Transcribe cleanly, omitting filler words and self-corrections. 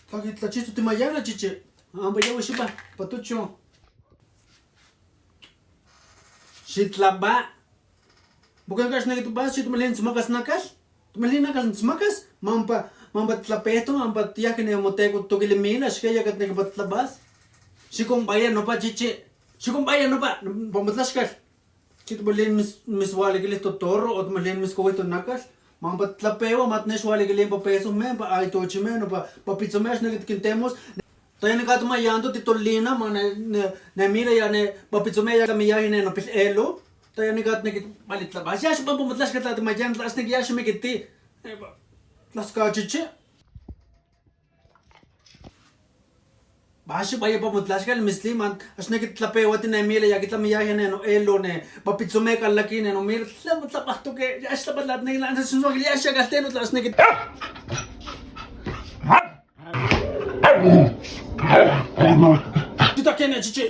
Tlaquitlachisto timayana chichi. Ampa yahui xipa patucho. Xitlapa. Porque ax nequi tibas xitmali ntzmacas nacatl, tmali nacatl ntzmacas, mampa mampa tlapehto mampa tiyajqui ne moteco toquilimila xqueya catli nequi pa tlabas. Xiconpaya nopa chichi, xiconpaya nopa nopa motlaxcal. Xitmali mishualiquili totorro o tmali mitzcohui tonacatl, mampa tlapehua ma tnechhualiquili nopa pesojme, nopa aitochime, nopa papitzome ax nequi tiquintemos. Taya nica tomayanto titolina ma ne ne ne mira ya ne papitzome ya tlamiyaji ne nopilhelo. Taya nica tnequi vali tlapax ya xipampa motlaxcal tla timayan tla ax nequi ya ximiquiti. Tlaxcachichi. Ax vaya pa motlaxcal mistli man ax nequi tlapehuati ne mira ya quitlamiyaji ne noelo ne papitzome calaqui ne nomira tlen motlapajtoque ya ax tlapa tla tnequi tla ya xacalteno tla ax nequi. Chichi,